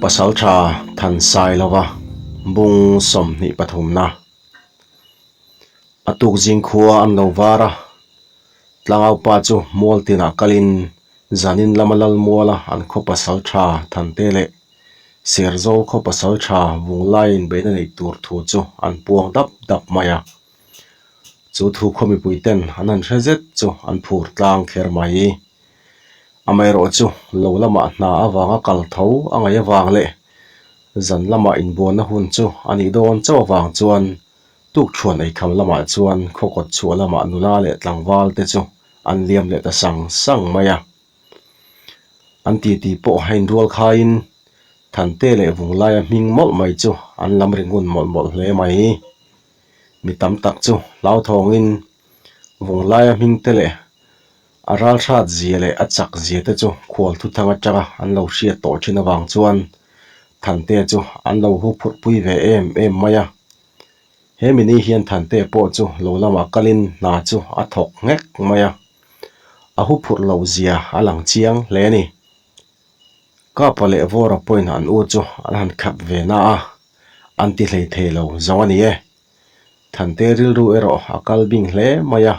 Pasaltha Thansailova bung 23 na. A tuk zing khua an lo var a, tlangaupa chu mual tinah kalin zanin lama lal muala an khaw pasaltha Thante leh Serzawl khaw pasaltha Vunglaiin beihna neih tur thu chu an puang dap dap mai a. Chu thu khaw mipuiten an han hre zet chu an phur tlang kher mai. Amaherawhchu lo lamah hna avanga kal tho a ngaih avang leh zan lamah inbuanna hun chu a nih dawn chauh avang chuan tukṭhuan eikham lamah chuan khawkawt chhuah lamah nula leh tlangval te chu an liam leh ta sang sang mai a. An titi pawh a inrual khaiin Thante leh Vunglaia hming mawlh mai chu an lam ri ngun mawlh mawlh hle mai. Mi tam tak chu hlauthawngin Vunglaia hming te leh a ralhrat zia leh a chak zia te chu khual thuthang atanga an lo hriat tawh thin avang chuan Thante chu an lo hu phurh pui ve em em mai a. He mini hian Thante pawh chu lo lamah kalin hna chu a thawk nghek mai a, a hu phurh loh zia a lang chiang hle a ni. Kapa leh Vawra pawhin an u chu an han khap ve na a, an ti hlei thei lo zawng a ni e. Thante rilru erawh a kal bing hle mai a,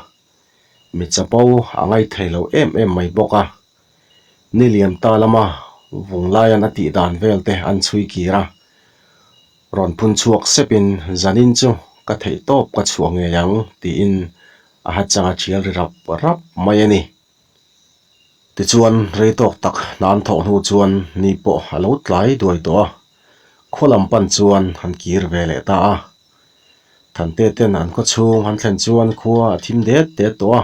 mi chapo a ngai thei lo em em mai bawk a. Ni liam ta lama Vunglaian a tih dan vel te an chhui kir a, rawn phun chhuak sepin zanin chu ka theih tawp ka chhuah ngei ang tiin a hachang a thial ri rap rap mai a ni. Tichuan rei tawk tak hna an thawh hnu chuan ni pawh a lo tlai duai tawh a, khaw lam pan chuan an kir ve leh ta a. Thante ten an khaw chhung an thlen chuan khua a thim det det tawh a,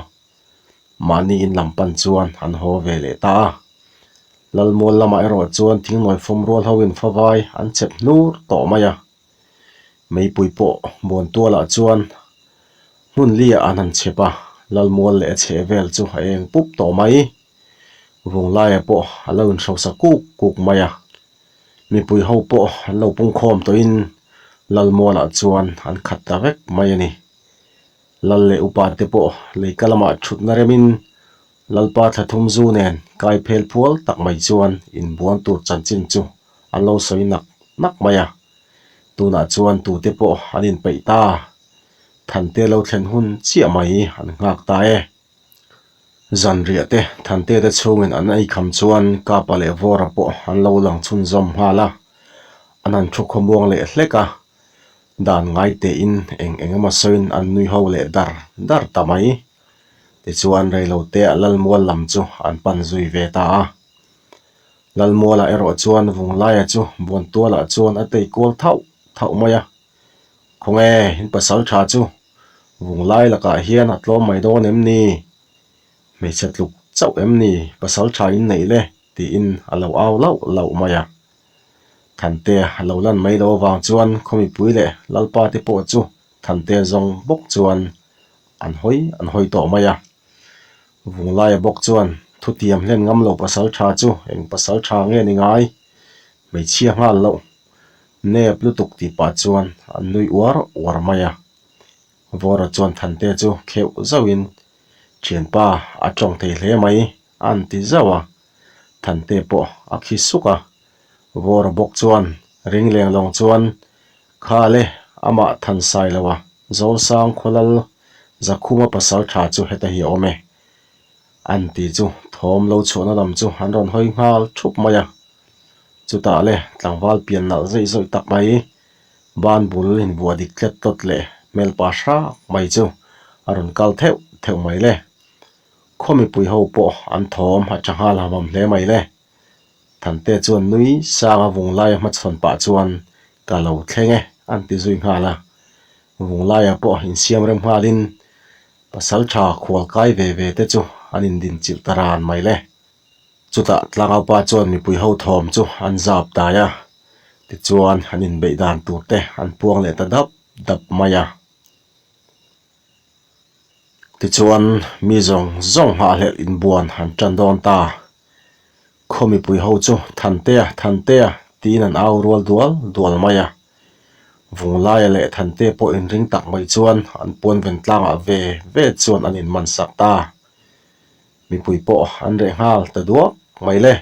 mahni in lam pan chuan an haw ve leh ta a. Lalmual lamah erawh chuan thingnawi fawm rual ho in favai an chep hnur tawh mai a. Meipui pawh buan tualah chuan hmun liah an han chep a, Lalmual leh a chheh vel chu a eng pup tawh mai. Vunglaia pawh a lo inhrosa kuk kuk mai a. Mipui ho pawh an lo pungkhawm tawhin Lalmualah chuan an khat ta vek mai a ni. Lal leh upa te pawh leika lamah thutna remin Lalpa thla thum zu nen kai phel phual tak mai chuan inbuan tur chanchin chu an lo sawi nak nak mai a. Tunah chuan tute pawh an inpeih ta. Thante lo thlen hun chiah mai an nghak ta e. Zanriah te Thante te chhungin an ei kham chuan Kapa leh Vawra pawh an lo lang chhunzawm nghal a. An han thu khawmuang leh hlek a. Dan ngai tein eng eng emaw sawiin an nui ho leh dar dar ta mai. Tichuan reiloteah Lalmual lam chu an pan zui ve ta a. Lalmualah erawh chuan Vunglaia chu Buantualah chuan a tei kual thauh thauh mai a. Khawnge in pasal tha chu Vunglai lakah hian a tlawm mai dawn em ni? Hmeichhe tluk chauh em ni pasal tha in neih le? tiin a lo au lauh lauh mai a. Thantea a lo lan mai lo avang chuan khawmipui leh Lalpa te pawh chu Thantea zawng bawk chuan an hawi an hawi tawh mai a. Vunglaia bawk chuan thutiam hlen ngam lo pasal tha chu eng pasal tha nge ni ngai? Hmeichhia nghal loh nep lutuk tih pah chuan an nui uar uar mai a. Vawra chuan Thante chu kheuh zauhin thianpa a tawng thei hle mai a an ti zauh a. Thante pawh a khi suk a. Vawra bawk chuan ring leng lawng chuan Kha le, amah Thansai lo a, Zawlsang Khawlal Zakhuma pasal tha chu heta hi a awm e. An ti chu thawm lo chhuahna lam chu an rawn hawi nghal thup mai a. Chutah le, tlangval pian nalh zeih zawih tak mai, ban bul invuah dik tlet tawt leh hmelpa hrak mai chu a rawn kal theuh theuh mai le. Khaw mipui ho pawh an thawm a tha nghal hamham hle mai le. Thante chuan nui sanga Vunglaia hmachhawn pah chuan ka lo thleng e an ti zui nghal a. Vunglaia pawh insiam rem nghalin pasal tha khual kai ve ve te chu an indin chilh ta ran mai le. Chutah tlangaupa chuan mipui ho thawm chu an zap dai a, tichuan an inbeih dan tur te an puang leh ta dap dap mai a. Tichuan mi zawng zawng nghahhlelh inbuan an tan dawn ta. Khaw mipui ho chu Thantea, Thantea tiin an au rual dual dual mai a. Vunglaia leh Thantea pawh inring tak mai chuan an puan ven tlangah ve ve chuan an inman sak ta. Mipui pawh an reh nghal ta duak mai le.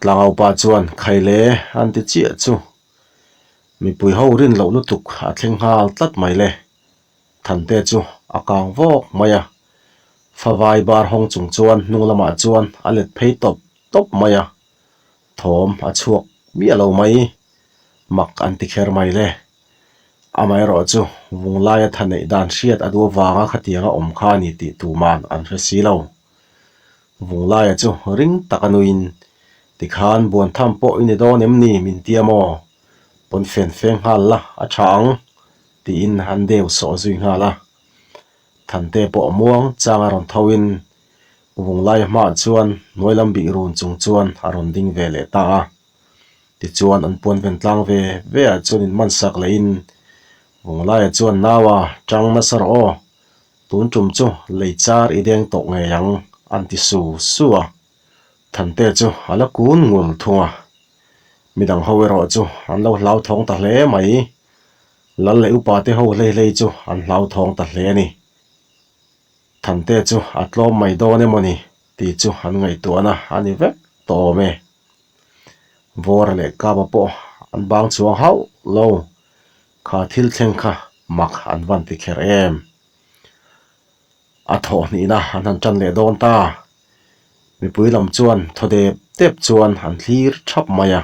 Tlangaupa chuan Khaile an ti chiah chu mipui ho rin loh lutuk a thleng nghal tlat mai le. Thante chu a kang vawk mai a, favai bar hawng chung chuan hnung lamah chuan a let phei tawp tawp mai a, thawm a chhuak miah lo mai. Mak an ti kher mai le. Amaherawh chu vunglaia tha neih dan hriat a duh avanga khatianga awm kha a ni tih tuman an hre si lo. Vunglaia chu ring tak a nuin, Tikhan buantham pawh i ni dawn em ni min tia maw? Pawn fen feng nghal la a tha ang, tiin an deu sawh zui nghal a. Thante pawh muang chang a rawn thoin Vunglaia hmaah chuan hnuai lam bih run chung chuan a rawn ding ve leh ta a. Tichuan an puan ven tlang ve ve ah chuan in man sak leh in Vunglaia chuan naua tang nasa rawh aw, tun tum chu lei char i deng tawh ngei ang an ti su su a. Thante chu a la kun ngul thung a. Midang ho erawh chu an lo hlauthawng ta hle mai. Lal leh upa te ho hlei hlei chu an hlauthawng ta hle a ni. Thante chu a tlawm mai dawn emaw ni tih chu an ngaihtuahna a ni vek tawh awm e. Vawra leh Kapa pawh an bang chuang hauh lo, kha thil thleng kha mak an van ti kher em. A thawh hnihna an han tan leh dawn ta. Mipui lam chuan thaw dep dep chuan an thlir thap mai a.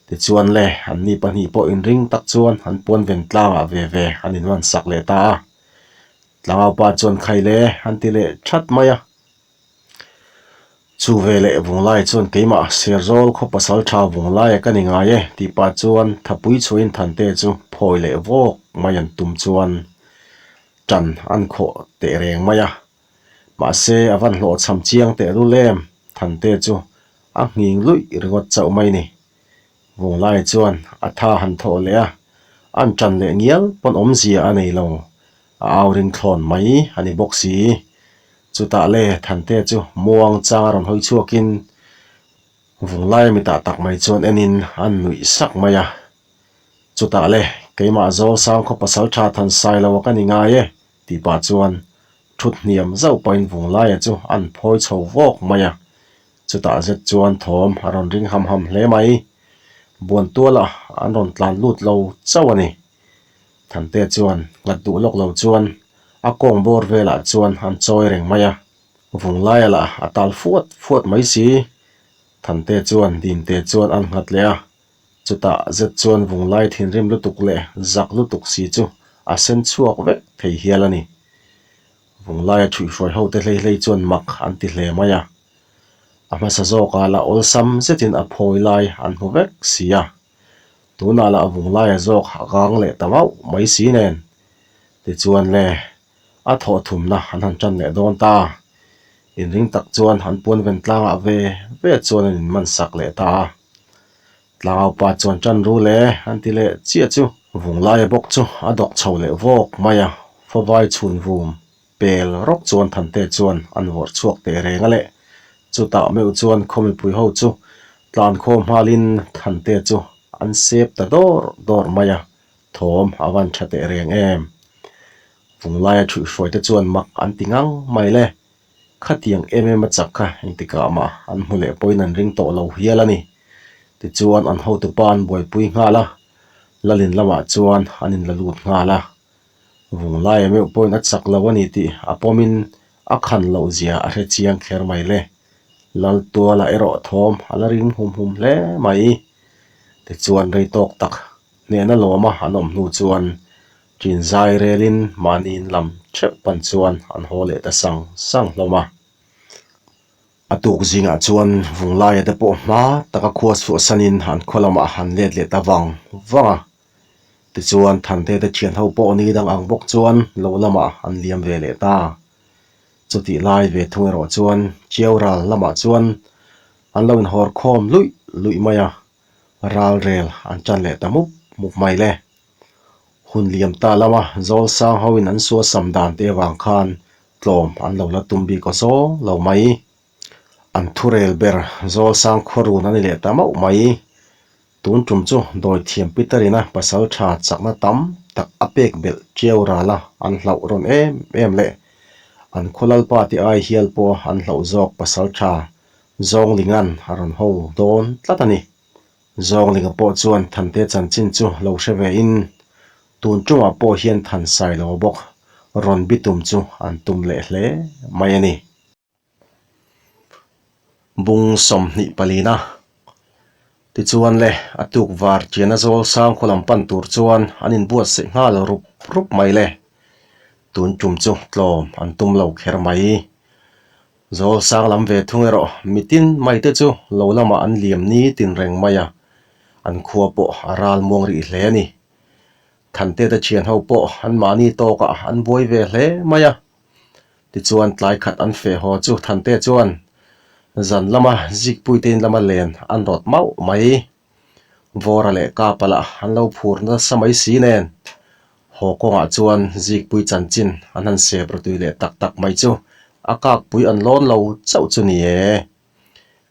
Tichuan le, anni pahnih pawh inring tak chuan an puan ven tlangah ve ve an inman sak leh ta a. Tlangaupa chuan khai le an ti leh that mai a. Chu ve leh Vunglai chuan keimah Serzawl khaw pasal tha Vunglaia ka ni ngai e tih pah chuan Thapui chhuahin Thante chu phawi leh vawk mai an tum chuan tan an khawh teh reng mai a. Mahse a van hlawhchham chiang teh lul em Thante chu a nghing luih ringawt chauh mai ni. Vunglai chuan a tha han thawh leh a, an tan leh ngial pawn awmzia a nei lo. A au ring thlawn mai a ni bawk si. Chutah le Thante chu muang chang a rawn hawi chhuakin Vunglai mitah tak mai chuan enin an nuih sak mai a. Chutah le keimah Zawlsang khaw pasal tha than sai lo a ka ni ngai e tih pah chuan thut hniam zauh pahin Vunglaia chu an phawi chho vawk mai a. Chutah zet chuan thawm a rawn ring ham ham hle mai. Buantuala an rawn tlan lut lo chauh a ni. Thante chuan nghat duh lawk lo chuan a kawng bawr velah chuan an chawi reng mai a. Vunglaia lah a tal fuat fuat mai si. Thante chuan Dinte chuan an nghat leh a. Chutah zet chuan Vunglai thinrim lutuk leh zak lutuk si chu a sen chhuak vek thei hial a ni. Vunglaia thuihhruai hote hlei hlei chuan mak an ti hle mai a. A hmasa zawkah lah awlsam zetin a phawi lai an hmu vek si a. Tunah lah Vunglaia zawk a kang leh ta mauh mai si nen. Tichuan le, a thawh thumna an han tan leh dawn ta. Inring tak chuan an puan ven tlangah ve ve chuan an inman sak leh ta a. Tlangaupa chuan tan ru le an ti leh chiah chu. Vunglaia bawk chu a dawk chho leh vawk mai a, favai chhun vum pel rawk chuan Thante chuan an vawrh chhuak teh reng a leh. Chutah meuh chuan khaw mipui ho chu tlankhawm nghalin Thante chu an sep ta dawr dawr mai a, thawm a van tha teh reng em. Vunglaia thuihhruai te chuan mak an ti ngang mai le. Khatiang em em a chak kha engtikah mah an hmu leh pawhin an ring tawh lo hial a ni. Tichuan an hotupa an buaipui nghal a, Lalin lamah chuan an inla lut nghal a. Vunglaia meuh pawhin a chak lo a ni tih a pawmin a khan loh zia a hre chiang kher mai le. Laltuala erawh thawm a la ring hum hum hle mai. Tichuan rei tawk tak hnehna lawma an awm hnu chuan Ṭin zai relin mahni in lam ṭheuh pan chuan an haw leh ta sang sang hlawm a. A tuk zingah chuan Vunglaia te pawh hma taka khua chhuahsanin an khaw lamah han let leh ta vang vang a. Tichuan Thante te thian ho pawh ni dang ang bawk chuan lo lamah an liam ve leh ta. Chutih lai ve thung erawh chuan Chiau ral lamah chuan an lo inhawr khawm luih luih mai a, ral rel an ṭan leh ta mup mup mai le. Hun liam ta lama Zawlsang hoin an suasam dan te avang khan tlawm an lo la tum bik aw zawng lo mai. An thurel ber Zawlsang khuarun a ni leh ta mauh mai. Tun tum chu Dawithiam Peter-ina pasal tha chakna tam tak a pek belh tiau ral a an hlauh rawn em em leh an khaw lalpa te ai hial pawh an hlauh zawk pasal tha. Zawnglinga'n a rawn ho dawn tlat a ni. Zawnglinga pawh chuan Thante chanchin chu lo hre ve in, tun tungah pawh hian Thansailo bawk rawn bitum chu an tum leh hle mai a ni. Bung 24 Tichuan le, a tuk var chiana zawl sang khaw lam pan tur chuan an inbuatsaih nghal rup rup mai le. Tun tum chu tlawm an tum lo kher mai. Zawl sang lam ve thung erawh mitin mai te chu lo lamah an liam ni tin reng mai a, an khua pawh a ral muang rih hle a ni. Thante te thian ho pawh anmahni tawkah an buai ve hle mai a. Tichuan tlai khat an feh haw chu Thante chuan zan lama Zikpuite in lama len an rawt mauh mai. Vawra leh Kapa lah an lo phur nasa mai si nen haw kawngah chuan Zikpui chanchin an han sep rawtui leh tak tak mai chu a kakpui an lawn lo chauh chu ni e.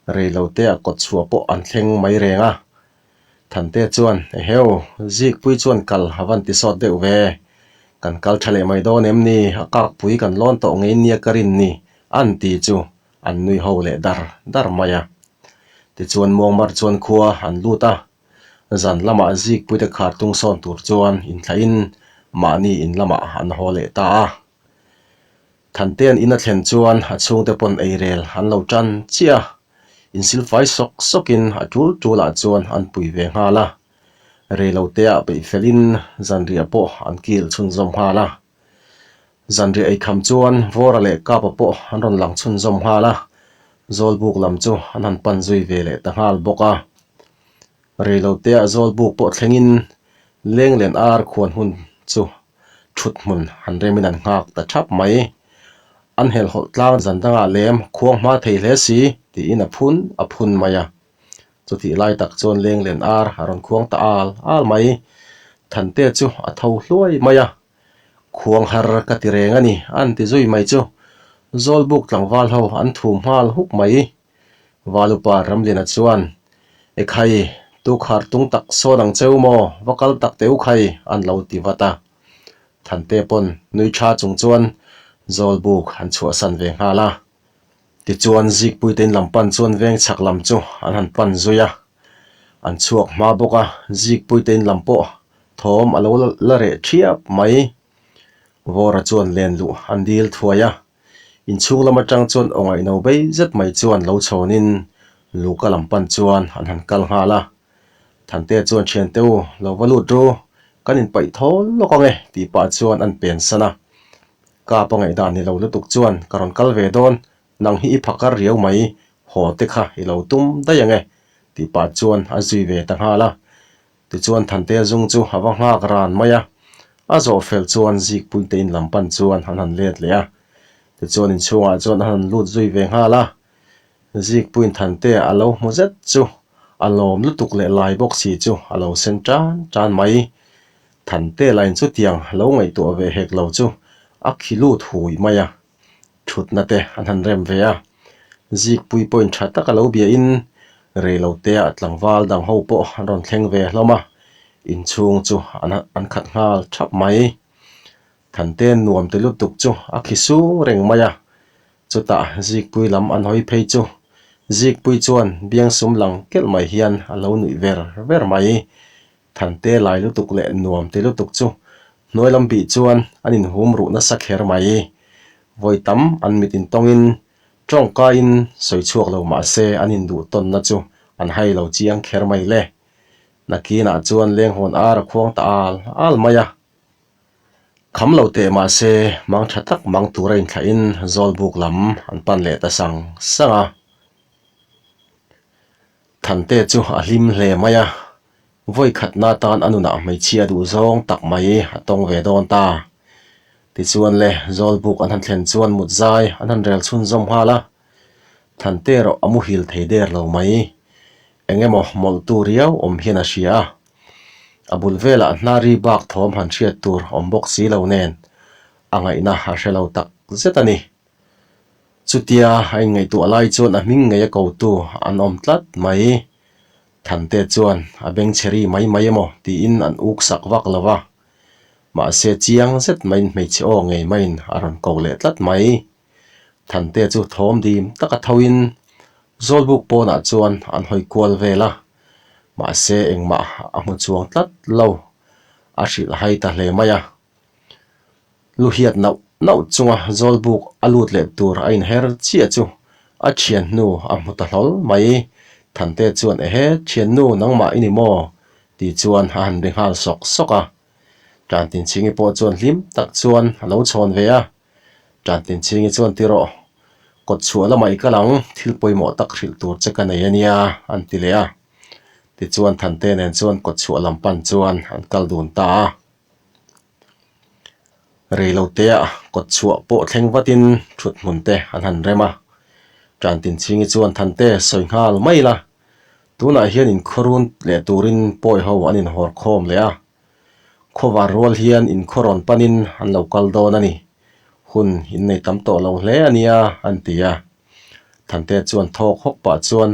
Reilotea kawt chhuah pawh an thleng mai reng a. Thante chuan, Eheu, Zikpui chuan kal a van ti sawt deuh ve. Kan kal tha leh mai dawn em ni? A kakpui kan lawn tawh ngei nia ka rin ni, an ti chu an nui ho leh dar dar mai a. Tichuan Muangmar chuan khua an lut a, zan lamah Zikpuite khar tung sawn tur chuan inthlahin mahni in lamah an haw leh ta a. Thantean in a thlen chuan a chhungte pawn eirel an lo tan chiah a, insilfai sawk sawkin a tul tulah chuan an pui ve nghal a. Reiloteah peih felin zanriah pawh an kil chhunzawm nghal a. Zanriah eikham chuan Vawra leh Kapa pawh an rawn lang chhunzawm nghal a, Zawlbuk lam chu an han pan zui ve leh ta nghal bawk a. Reiloteah Zawlbuk pawh thlengin Lenglen ar khuan hun chu thut hmun han remin an nghak ta thap mai. An helhhawlh tlang zan dangah lem khuang hma thei hle si tiin a phun a phun mai a. Chutih lai tak chuan lenglen ar a rawn khuang ta al al mai. Thante chu a tho hluai mai a. Khuang har ka ti reng a ni an ti zui mai chu. Zawlbuk tlangval ho an thum nghal huk mai. Valupa Ramliana chuan, Ekhai, tukhar tung tak sawn ang cheu maw, va kal tak teh u khai, an lo ti vat a. Thante pawn nui tha chung chuan Zawlbuk an chhuahsan ve nghal a. Tichuan Zikpuite in lam pan chuan veng chhak lam chu an han pan zui a. An chhuak hma bawk a, Zikpuite in lam pawh thawm a lo la reh thiap mai. Vawra chuan len luh an dil thuai a. Inchhung lam atang chuan aw ngaihno bei zet mai chuan lo chhawnin Luka lam pan chuan an han kal nghal a. Thante chuan thiante u lo va lut ru, kan inpaih thawl lawk ang e tih pah chuan an pen san a. Kapa ngaihdan ni lo lutuk chuan ka rawn kal ve dawn, nang hi i phakar riau mai, haw te kha i lo tum daih ang e tih pah chuan a zui ve ta nghal a. Tichuan Thantea zung chu a va nghak ran mai a, a zawh fel chuan Zikpuite in lam pan chuan an han let leh a. Tichuan inchhungah chuan an han lut zui ve nghal a, Zikpuiin Thantea a lo hmu zet chu a lawm lutuk leh lai bawk si chu a lo sen tan tan mai. Thantea lain chutiang lo ngaihtuah ve hek lo chu a khi lut hui mai a. Thutna te an han rem ve a, Zikpui pawhin tha taka lo biahin reilotea tlangval dang ho pawh an rawn thleng ve hlawm a, inchhung chu an khat nghal thap mai. Thante nuam ti lutuk chu a khi sung reng mai a, chutah Zikpui lam an hawi phei chu Zikpui chuan biangsum lang kelh mai hian a lo nuih ver ver mai. Thante lai lutuk leh nuam ti lutuk chu hnuai lam bih chuan an inhum ruh nasa kher mai. Vawi tam an mit intawngin tawngkaiin sawi chhuak lo mah se an induh tawnna chu an hai lo chiang kher mai le. Nakinah chuan lenghawn ar a khuang ta al al mai a. Kham lo teh mah se mang tha tak mang tura inthlahin Zawlbuk lam an pan leh ta sang sang a. Thante chu a hlim hle mai a, vawi khatna tan a nunah hmeichhia duh zawng tak mai a tawng ve dawn ta. Tichuan le, Zawlbuk an han thlen chuan mut zai an han rel chhunzawm nghal a, Thante erawh a muhil thei der lo mai. Eng emaw mawlhtu riau awm hian a hria a, a bul velah hnari bak thawm han hriat tur awm bawk si lo nen a ngaihna a hre lo tak zet a ni. Chutia a inngaihtuah lai chuan a hming ngei a kotu an awm tlat mai. Thante chuan a bengchhe ri mai mai emaw tiin an uk sak vak lo va. Mahse chiang zet maiin hmeichhe aw ngei maiin a rawn ko leh tlat mai. Thante chu thawm dim taka thoin Zawlbuk pawnah chuan an hawi kual vel a, mahse engmah a hmu chuang tlat lo, a hrilh hai ta hle mai a. Lu hiat nauh nauh chunga Zawlbuk a lut leh tur a inher chiah chu a thiannu a hmu ta hlawl mai. Thante chuan Ehe, thiannu nangmah i ni maw? tih chuan a han be nghal sawk sawk a. Tantinchhingi pawh chuan hlim tak chuan a lo chhawn ve a. Tantinchhingi chuan Ti rawh, kawt chhuah lamah i kal ang, thil pawimawh tak hrilh tur che ka nei a nia, an ti leh a. Tichuan Thante nen chuan kawt chhuah lam pan chuan an kal dun ta a. Reilotea kawt chhuah pawh thleng vatin thut hmun te an han rem a. Tantinchhingi chuan Thante sawi nghal mai la, tunah hian inkhawrun leh turin pawi ho an inhawr khawm leh a. Khawvar rual hian inkhawrawn panin an lo kal dawn a ni. Hun innei tam tawh lo hle a nia, an ti a. Thante chuan thawk hawk pah chuan,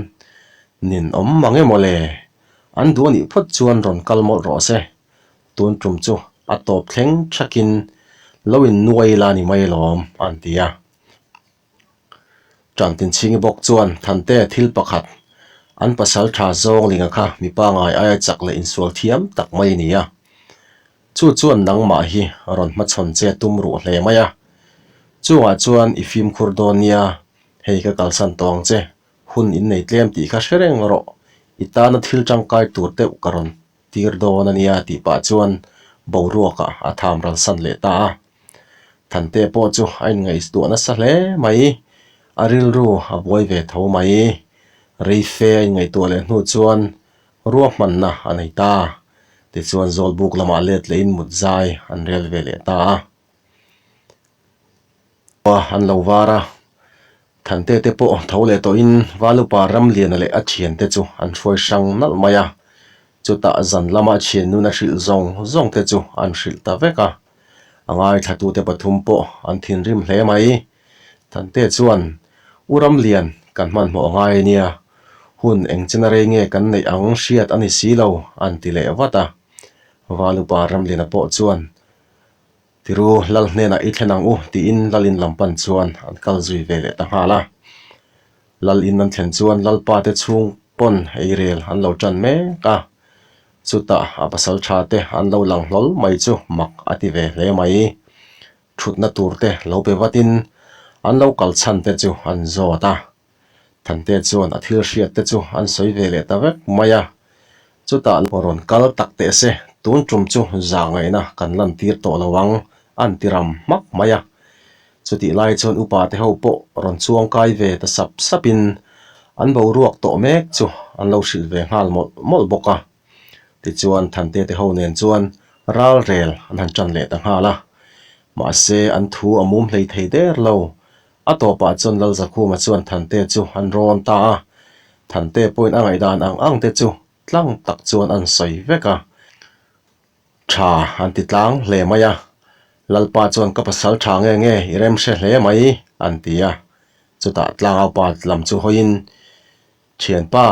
Nin awm mang emaw le? An duh a nih phawt chuan rawn kal mawlh rawh se. Tun tum chu a tawp thleng thakin lo innuai la ni mai alawm, an ti a. Tantinchhingi bawk chuan Thante thil pakhat, an pasal tha zawng linga kha mi pangai aia chak leh insual thiam tak mai a ni a. Chu chuan nangmah hi rawn hmachhawn che tum ruh hle mai a. Chungah chuan i fimkhur dawn nia, hei ka kalsan tawh ang che, hun innei tlem tih kha hre reng rawh, i tana thil tangkai tur deuh ka rawn tir dawn a nia tih pah chuan boruakah a tham ral san leh ta a. Thante pawh chu a inngaihtuah nasa hle mai, a rilru a buai ve tho mai. Reife a inngaihtuah leh hnu chuan ruahmanna a nei ta. Tichuan Zawlbuk lamah let lehin mut zai an rel ve leh ta a. An lo var a, Thante te pawh tho leh tawhin Valupa Ramliana leh a thiante chu an hruai hrang nalh mai a, chutah zan lama thiannun a hrilh zawng zawng te chu an hrilh ta vek a, a ngaithlatute pathum pawh an thinrim hle mai. Thante chuan, U Ramlian, kan hmanhmawh a ngai ania, hun eng chena rei nge kan neih ang hriat a ni si lo, an ti leh vat a. Valupa Ramliana pawh chuan, Tiru, Lal hnenah i thlen ang u, tiin Lal in lam pan chuan an kal zui ve leh ta nghal a. Lal in an thlen chuan Lalpa te chhung pawn eirel an lo tan mek a. Chutah a pasal tha te an lo lang hlawl mai chu mak a ti ve hle mai. Thutna tur te lo pe vatin an lo kal chhan te chu an zawt a. Thante chuan a thil hriat te chu an sawi ve leh ta vek mai a, chutah rawn kal tak teh se, tun tum chu zah ngaihna kan lan tir tawh lo ang an ti ram hmak mai a. Chutih lai chuan upa te ho pawh rawn chuang kai ve ta sap sap in an boruak tawh mek chu an lo hrilh ve nghal mawlh mawlh bawk a. Tichuan Thante te ho nen chuan ral rel an han tan leh ta nghal a, mahse an thu a mum hlei thei der lo. A tawpah chuan Lalzakhuma chuan Thante chu an rawn ta a, Thante pawhin a ngaihdan ang ang te chu tlang tak chuan an sawi vek a, tha an ti tlang hle mai a, Lalpa chuan ka pasal tha nge nge i rem hre hle mai an ti a, chutah tlangaupa lam chu hawiin Thianpa,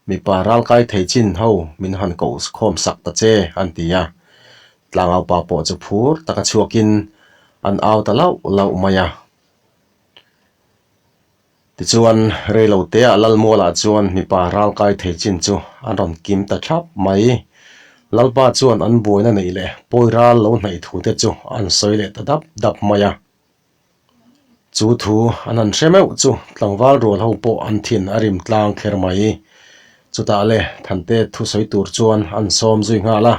mipa ralkai thei chin ho min han koh khawm sak ta che an ti a, tlangaupa pawh chu phur taka chhuakin an au ta lauh lauh mai a. Tichuan, reiloteah Lalmualah chuan mipa ralkai thei chin chu an rawn kim ta thlap mai. Lalpa chuan an buaina neih leh pawi ral lo hnaih thu te chu an sawi leh ta dap dap mai a. Chu thu an han hre meuh chu tlangval rual ho pawh an thin a rim tlang kher mai. Chutah le Thante thusawi tur chuan an sawm zui nghal a.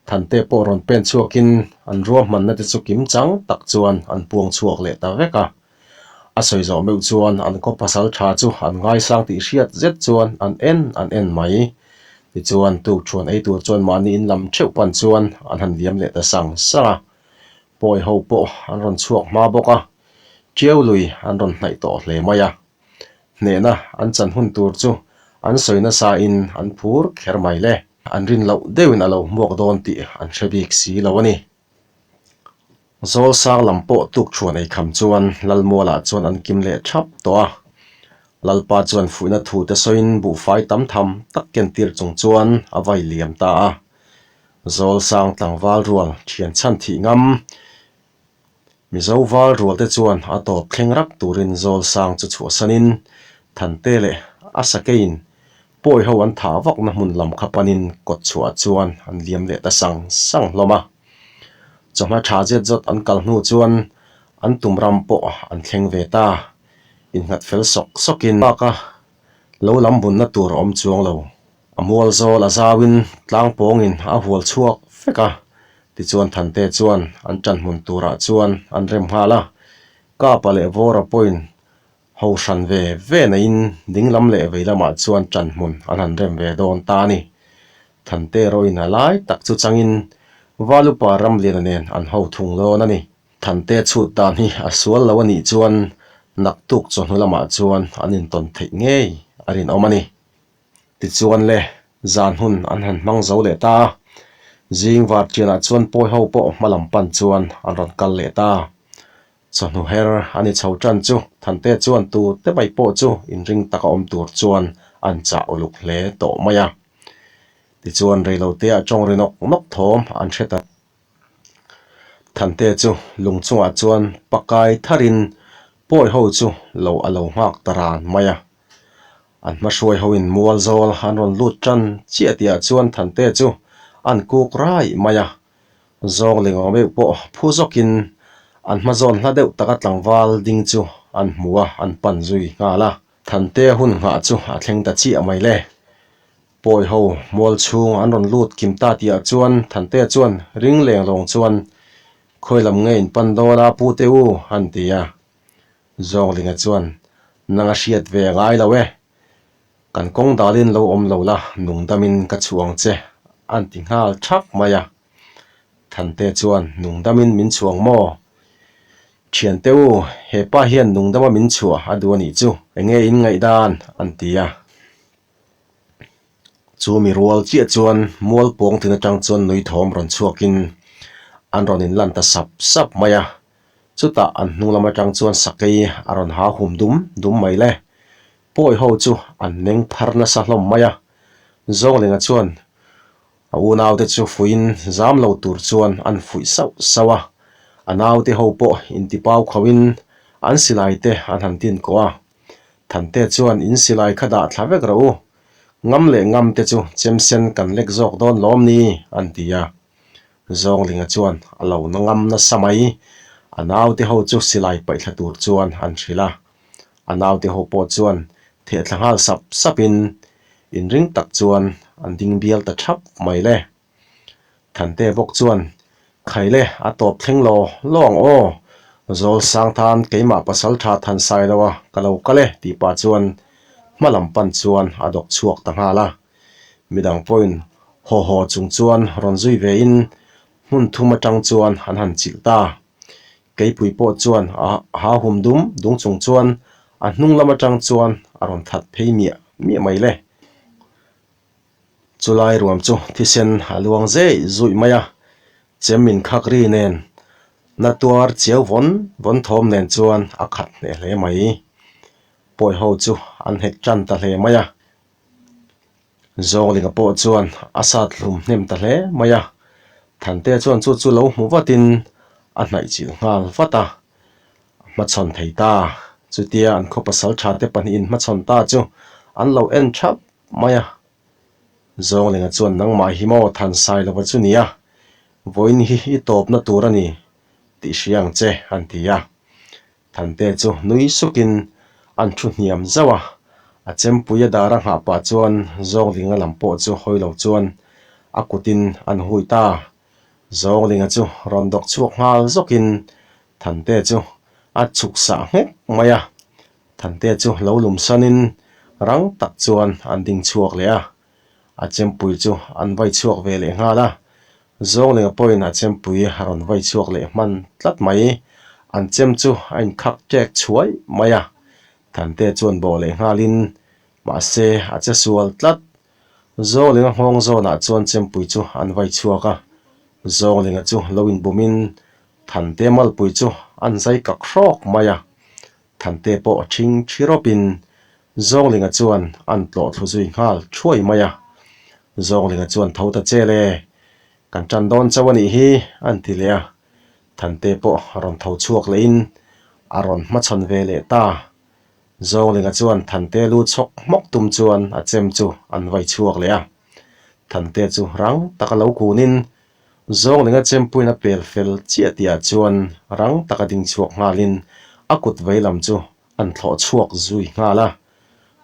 Thante pawh rawn pen chhuakin an ruahmanna te chu kim chang tak chuan an puang chhuak leh ta vek a. A sawi zawh meuh chuan an khaw pasal tha chu an ngaisang tih hriat zet chuan an en an en mai. Tichuan tukṭhuan ei tur chuan mahni in lam theuh pan chuan an han liam leh ta sang sang a. Pawi ho pawh an rawn chhuak hma bawk a, Ṭiau lui an rawn hnaih tawh hle mai a. Hnehna an chan hun tur chu an sawi nasa in an phur kher mai le. An rin loh deuhin a lo hmuak dawn tih an hre bik si lo a ni. Zawl sang lam pawh tuk thuan ei kham chuan Lalmualah chuan an kim leh thap tawh a. Lalpa chuan fuihna thu te sawiin buhfai tam tham tak ken tir chung chuan a vai liam ta a. Zawl sang tlangval rual thian chhan thih ngam. Mizo val rual te chuan a tawp thleng rak turin zawl sang chu chhuahsanin Thante leh a sakeiin pawi ho an thah vakna hmun lam kha panin kawt chhuah chuan an liam leh ta sang sang hlawm a. Chawhma tha zet zawt an kal hnu chuan an tum ram pawh an thleng ve ta. Innghat fel sawk sawkin baka lo lam bunna tur a awm chuang lo. A mual zawl a zauin tlang pawngin a hual chhuak vek a, tichuan Thante chuan an ṭan hmun turah chuan an rem nghal a. Kapa leh Vawra pawhin ho hran ve ve neiin dinglam leh vei lamah chuan ṭan hmun an han rem ve dawn ta a ni. Thante erawhin a lai tak chu changin Valupa Ramliana nen an ho thung dawn a ni. Thante chhut dan hi a sual lo a nih chuan naktuk chawhnu lamah chuan an intawn theih ngei a rinawm a ni. Tichuan le, zan hun an han hmang zo leh ta a, zing var ṭianah chuan pawi ho pawh hma lam pan chuan an rawn kal leh ta. Chawhnu her a ni chho ṭan chu Thante chuan tu te mai pawh chu inring taka awm tur chuan an chah uluk hle tawh mai a. Tichuan reiloteah ṭawng ri nawk nawk thawm an hre ta. Thante chu lung chungah chuan pakai tharin pawi ho chu lo a lo nghak ta ran mai a. An hmahruai hoin mual zawl an rawn lut tan chiah tihah chuan Thante chu an kuk rai mai a. Zawng leh ngawng meuh pawh phu zawkin an hma zawn hla deuh taka tlangval ding chu an hmu a, an pan zui nghal a. Thante hun nghah chu a thleng ta chiah mai le. Pawi ho mual chhung an rawn lut kim ta tihah chuan Thante chuan ring leng lawng chuan khawi lam nge in pan dawn a Pute u an ti a. Zawnglinga chuan nang a hriat ve a ngai lo e, kan kawng dalin lo awm lo la nungdamin ka chhuang che an ti nghal thap mai a. Thante chuan nungdamin min chhuang maw? Thiante u, he pa hian nungdama min chhuah a duh a nih chu, enge in ngaihdan? an ti a. Chu mi rual chiah chuan mual pawng tin atang chuan nui thawm rawn chhuakin an rawn inlan ta sap sap mai a. Chutah an hnung lam atang chuan sakei a rawn ha hum dum dum mai le. Pawi ho chu an meng phar nasa hlawm mai a. Zawnglinga chuan a unaute chu fuiin zam lo tur chuan an fuih sauh sauh a. A naute ho pawh intipau khauhin an silai te an han tin kawh a. Thante chuan in silai kha dah thla vek rawh u, ngam leh ngam te chu chemsen kan lek zawk dawn lawm ni? an ti a. Zawnglinga chuan a lo na ngam nasa mai, a naute ho chu silai paih thla tur chuan an hrilh a. A naute ho pawh chuan theh thla nghal sap sapin inring tak chuan an ding bial ta thap mai le. Thante bawk chuan, Khaile, a tawp thleng law law ang aw. Zawl sang tan keimah pasal tha than sai lo a, ka lo kal e, tih pah chuan hma lam pan chuan a dawk chhuak ta nghal a. Midang pawhin haw haw chung chuan rawn zui ve in hmun thum atang chuan an han chilh ta. Keipui pawh chuan a ha hum dum dung chung chuan a hnung lam atang chuan a rawn that phei miah miah mai le. Chulai ruam chu thisen a luang zeh zuih mai a, chem min khak ri nen na tuar chiau vawn vawn thawm nen chuan a khat hneh hle mai. Pawi ho chu an hek tan ta hle mai a, Zawnglinga pawh chuan a sat hlum hnem ta hle mai a, Thante chuan chu chu lo hmu vatin a hnaih chilh nghal vat a, a hmachhawn thei ta. Chutia an khaw pasal tha te pahnihin hmachhawn ta chu an lo en thap mai a. Zawnglinga chuan nangmah hi maw than sai lova chu nia, vawiin hi i tawpna tur a ni tih hria ang che an ti a. Thante chu nui sukin an thu hniam zauh a, a chempui a dar a nghah pah chuan Zawnglinga lam pawh chu hawi lo chuan a kutin an hui ta. Zawnglinga chu rawn dawk chhuak nghal zawkin Thante chu a chhuk sah nghek mai a. Thante chu lo lum sanin rang tak chuan an ding chhuak leh a, a chempui chu an vai chhuak ve leh nghal a. Zawnglinga pawhin a chempui a rawn vai chhuak leh hman tlat mai. An chem chu a inkhak ṭek chhuai mai a, Thante chuan bawh leh nghalin mahse a che sual tlat. Zawnglinga nghawng zawnah chuan chempui chu an vai chhuak a, Zawnglinga chu lo inbumin Thante malpui chu an zai kak hrawk mai a. Thante pawh ṭhing ṭhi rawpin Zawnglinga chuan an tlawh thlu zui nghal ṭhuai mai a. Zawnglinga chuan tho ta che le, kan ṭan dawn chauh a nih hi, an ti leh a. Thante pawh rawn tho chhuak lehin a rawn hmachhawn ve leh ta. Zawnglinga chuan Thante lu chhawk hmawk tum chuan a chem chu an vai chhuak leh a. Thante chu rang taka lo kunin Zawnglinga chempuiin a pel fel chiah tihah chuan rang taka ding chhuak nghalin a kut vei lam chu an thlawh chhuak zui nghal a.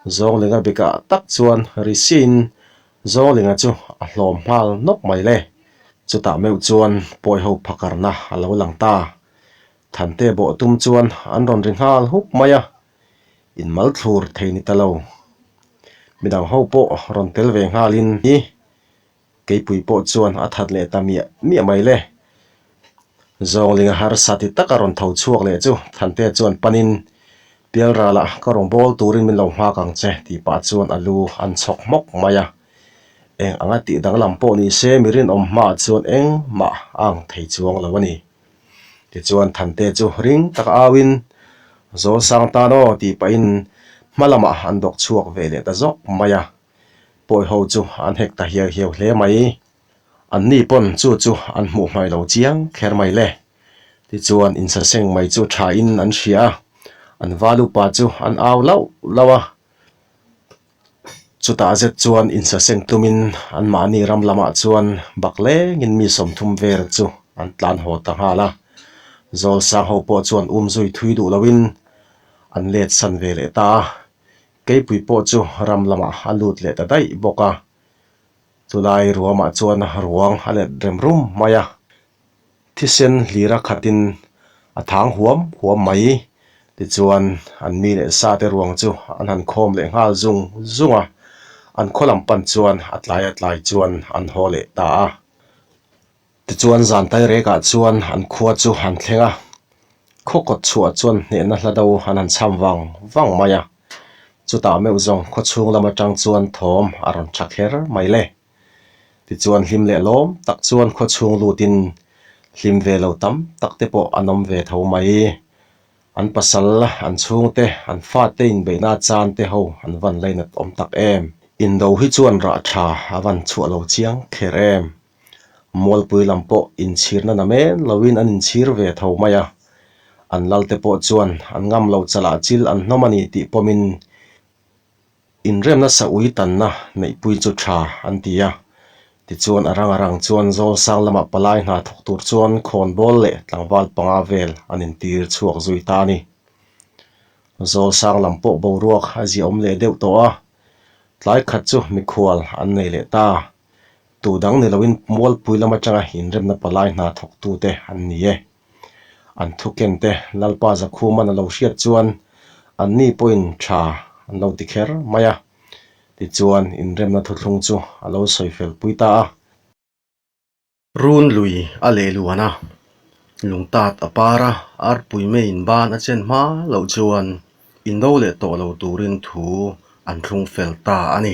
Zawnglinga bikah tak chuan Risiin Zawnglinga chu a hlawm nghal nawk mai le. Chutah meuh chuan pawiho phakarna a lo lang ta. Thante bawh tum chuan an rawn ri nghal hup mai a, inmal thlur thei ni ta lo. Midang ho pawh rawn tel ve nghalin i Keipui pawh chuan a that leh ta miah miah mai le. Zawnglinga harsa ti taka rawn tho chhuak leh chu Thante chuan panin, Pialralah ka rawn bawl turin min lo nghak ang che tih pah chuan a lu an chhawk hmawk mai a. Eng anga tih danglam pawh ni se mi rinawm hmaah chuan engmah a ang thei chuang lo a ni. Tichuan Thante chu ring taka auin, Zawlsang tan aw tih pahin hma lamah an dawk chhuak ve leh ta zawk mai a. Pawi ho chu an hek ta hiau hiau hle mai. An ni pawn chu chu an hmuh hmai lo chiang kher mai le. Tichuan insaseng mai chu tha in an hria a, an valupa chu an au lauh lauh a. Chutah zet chuan insaseng tumin anmahni ram lamah chuan bak lengin mi 30 vel chu an tlan haw ta nghal a. Zawlsang ho pawh chuan umzui thui duh loin an let san ve leh ta a. Keipui pawh chu ram lamah a lut leh ta daih bawk a, chulai ruamah chuan ruang a let rem rum mai a, thisen hlira khatin a thang huam huam mai. Tichuan an mi leh sa te ruang chu an han khawm leh nghal zung zung a, an khaw lam pan chuan a tlai a tlai chuan an haw leh ta a. Tichuan zan tairekah chuan an khua chu an thleng a, khaw kawt chhuah chuan hnehna hla do an han cham vang vang mai a, chutah meuh zawng khaw chhung lam atang chuan thawm a rawn tha kher mai le. Tichuan hlim leh lawm tak chuan khaw chhung lutin hlim ve lo tam tak te pawh an awm ve tho mai. An pasal, an chhungte, an fate inbeihna chan te ho an van lainat awm tak em. Indo hi chuan rah tha a van chhuah lo chiang kher em. Mualpui lam pawh inchhirna na men loin an inchhir ve tho mai a, an lalte pawh chuan an ngam lo chalah chil an hnawm a ni tih pawmin inremna sa ui tanna neihpui chu tha an ti a. Tichuan a rang a rang chuan Zawlsang lamah palai hna thawk tur chuan khawnbawl leh tlangval panga vel an intir chhuak zui ta a ni. Zawlsang lam pawh boruak a ziaawm leh deuh tawh a, tlai khat chu mikhual an nei leh ta. Tu dang ni loin Mualpui lam atanga inremna palai hna thawktute an ni e. An thuken te Lalpa Zakhuman a lo hriat chuan anni pawhin tha an lo ti kher mai a. Tichuan inremna thuthlung chu a lo sawi fel pui ta a. Run lui a leh luan a, lungtat a par a, arpui meiin ban a chen hma loh chuan indo leh tawh lo turin thu an thlung fel ta a ni.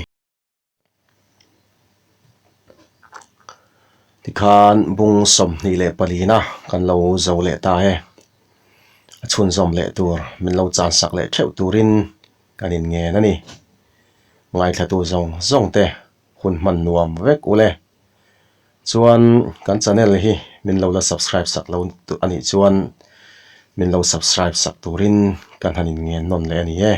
Tikhan bung 24na kan lo zo leh ta e. A chhunzawm leh tur min lo chan sak leh theuh turin kan inngen a ni. Ngaithlatu zawng zawng te hun hman nuam vek ule. Chuan kan channel hi min lo la subscribe sak lo a nih chuan min lo subscribe sak turin kan han inngen nawn leh a ni e.